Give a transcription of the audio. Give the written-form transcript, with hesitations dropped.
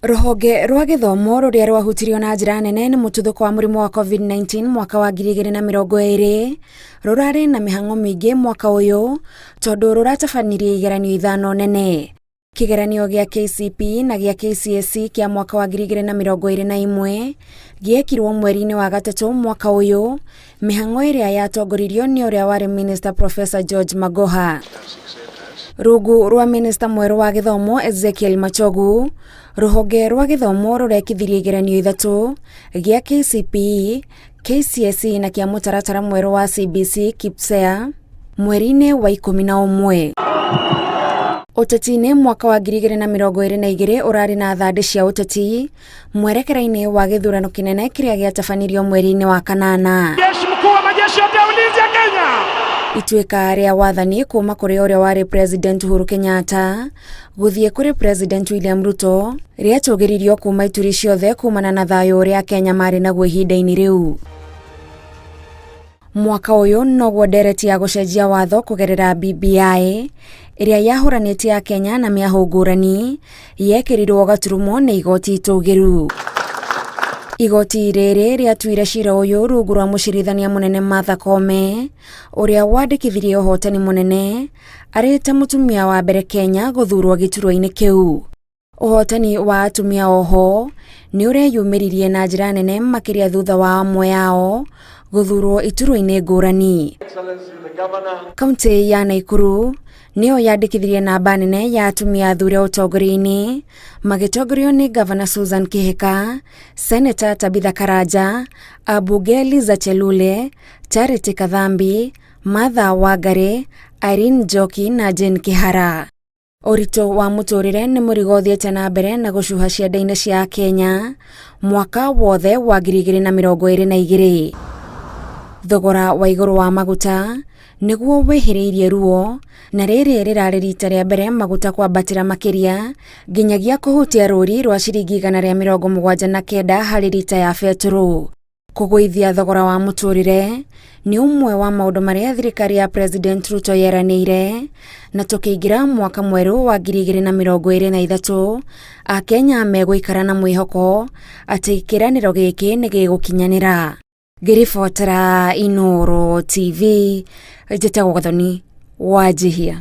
Rũhonge rwa gĩthomo rũrĩa rwahutirio na njĩra nene nĩ mũtuthũko wa mũrimũ wa COVID-19 mwaka wa 2020 rũrarĩ na mĩhang'o mĩingĩ mwaka ũyũ tondũ rũratabanirie igeranio ithano nene. Kĩgeranio gĩa KCPE na gĩa KCSE kĩa mwaka wa 2021 gĩekirwo mweri-inĩ wa gatatũ mwaka ũyũ, mĩhang'o ĩrĩa yatongoririo nĩ ũrĩa warĩ Minister Professor George Magoha. Rungu rwa Minister mwerũ wa gĩthomo Ezekiel Machogu, rũhonge rwa gĩthomo rũrekithirie igeranio ithatũ, gĩa KCPE, KCSE na kĩa mũtaratara mwerũ wa CBC KPSEA mweri-inĩ wa 11. Ũteti-inĩ mwaka wa 2022 ũrarĩ na thandĩ cia ũteti mwerekera-inĩ wa gĩthurano kĩnene kĩrĩa gĩatabanirio mweri-inĩ wa kanana. Jeshi mkuu wa majeshi yote ya ulinzi ya Kenya. Ituĩka rĩa wathani kuma kũrĩ ũrĩa warĩ President Uhuru Kenyatta gũthiĩ kũrĩ President William Ruto rĩatũgĩririo kuma ituri ciothe kumana na thayũ ũrĩa Kenya marĩ naguo ihinda-inĩ rĩu. Mwaka ũyũ noguo ndereti ya gũcenjia watho kũgerera BBI ĩrĩa yahũranĩtie Akenya na mĩahũ ngũrani yekĩrirwo gaturumo nĩ igoti itũgĩru. Igoti rĩrĩ rĩatuire cira ũyũ rungu rwa mũcirithania mũnene Martha Koome ũrĩa wandĩkithirie ũhotani mũnene arĩ ta mũtumia wa mbere Kenya gũthurwo gĩturwa-inĩ kĩu. Ũhotani wa atumia oho nĩ ũreyumĩririe na njĩra nene makĩria thutha wa amwe ao gũthurwo iturwa-inĩ ngũrani. Kauntĩ ya Naikuru nĩyo yandĩkithirie namba nene ya atumia athure ũtongoria-inĩ magĩtongorio nĩ Gavana Susan Kihika, Seneta Tabitha Karanja, ambunge Liza Chelule, Charity Kathambi, Martha Wangari, Irene Njoki na Jane Kihara. Ũritũ wa mũtũrĩre nĩ mũrigo ũthiĩte na mbere na gũcuha ciande-inĩ cia Kenya mwaka wothe wa 2022. Thogora wa igũrũ wa maguta nĩguo wĩhĩrĩirie ruo na rĩrĩ rĩrarĩ rita rĩa mbere maguta kwambatĩra makĩria nginyagia kũhutia rũri rwa ciringi 179 harĩ rita ya betũrũ. Kũgũithia thogora wa mũtũrĩre nĩ ũmwe wa maũndũ marĩa thirikari ya President Ruto yeranĩire na tũkĩingĩra mwaka mwerũ wa 2023 Akenya megũikara na mwĩhoko atĩ kĩĩranĩro gĩkĩ nĩ gĩgũkinyanĩra. Ngĩribotera Inooro TV, njĩtagwo Gathoni Wanjihia.